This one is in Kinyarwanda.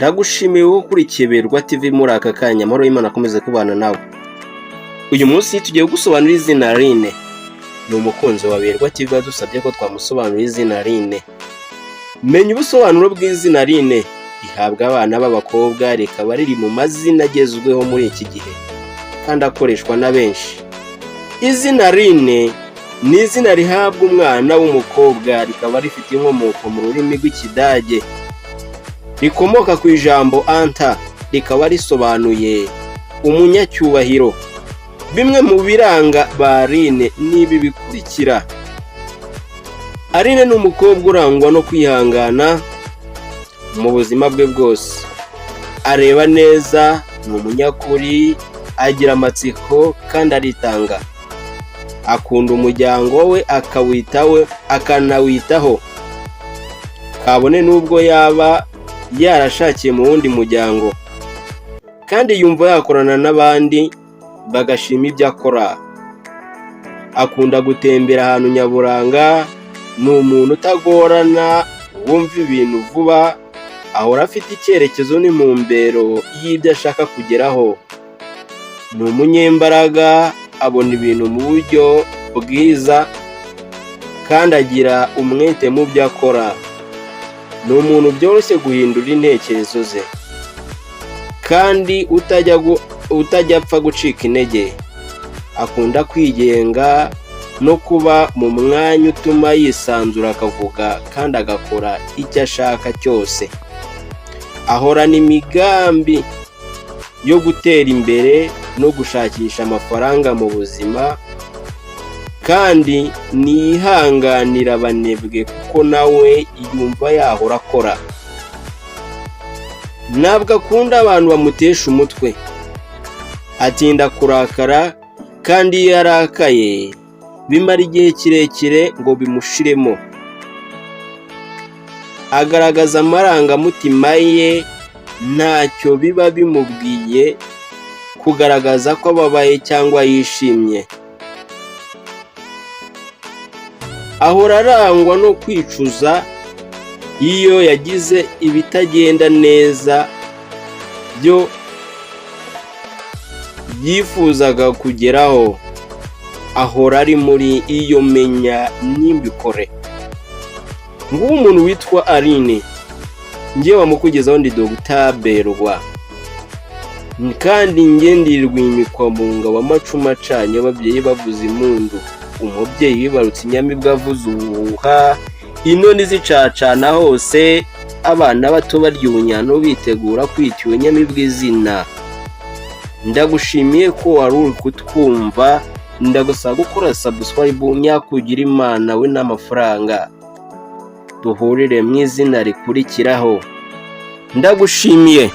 Ndagushimiye wowe ukurikiye Berwa TV muri aka kanya, amahoro y'Imana akomeze kubana nawe. Uyu munsi tugiye gusobanura izina Aline. Ni umukunzi wa Berwa TV wadusabye ko twamusobanurira izina Aline. Menya ubusobanuro bw'izina Aline. Rihabwa abana b'abakobwa, rikaba riri mu mazina agezweho muri iki gihe kandi akoreshwa na benshi. Izina Aline ni izina rihabwa umwana w'umukobwa, rikaba rifite inkomoko mu rurimi rw'Ikidage, rikomoka ku ijambo anta, rikaba risobanuye umunyacyubahiro. Bimwe mu biranga ba Aline ni ibi bikurikira: Aline ni umukobwa urangwa no kwihangana mu buzima bwe bwose, areba neza, ni umunyakuri, agira amatsiko kandi aritanga. Akunda umuryango we akawitaho, akanawitaho kabone n'ubwo yaba yarashakiye mu wundi muryango, kandi yumva yakorana n'abandi bagashima ibyo akora. Akunda gutembera ahantu nyaburanga, ni umuntu utagorana, wumva ibintu vuba, ahora afite icyerekezo n'intumbero y'ibyo ashaka kugeraho. Ni umunyembaraga, abona ibintu mu buryo bwiza kandi agira umwete mu byo akora. Ni umuntu byoroshye guhindura intekerezo ze kandi utajya apfa gucika intege. Akunda kwigenga no kuba mu mwanya utuma yisanzura, akavuga kandi agakora icyo ashaka cyose. Ahorana imigambi yo gutera imbere no gushakisha amafaranga mu buzima, kandi ntiyihanganira abanebwe kuko nawe yumva yahora akora. Ntabwo akunda abantu bamutesha umutwe, atinda kurakara kandi iyo yarakaye bimara igihe kirekire ngo bimushiremo. Agaragaza amarangamutima ye, ntacyo biba bimubwiye kugaragaza ko ababaye cyangwa yishimye. Ahora arangwa no kwicuza iyo yagize ibitagenda neza byo yifuzaga kugeraho. Ahora ari muri iyo menya n'imbikore. Nguwo umuntu witwa Aline. Njye wamukugezaho ndi Dr Berwa, kandi njye ndi Rwimikwa mu ngabo, amacumu acanye, ababyeyi bavuza impundu, umubyeyi wibarutse inyamibwa avuza ubuhuha, inoni zicacana hose, abana bato barya ubunyano bitegura kwita iyo nyamibwa izina. Ndagushimiye ko wari uri kutwumva, ndagusaba gukora subscribe, nyakugira Imana we n'amafaranga. Duhurire mu izina rikurikiraho. Ndagushimiye.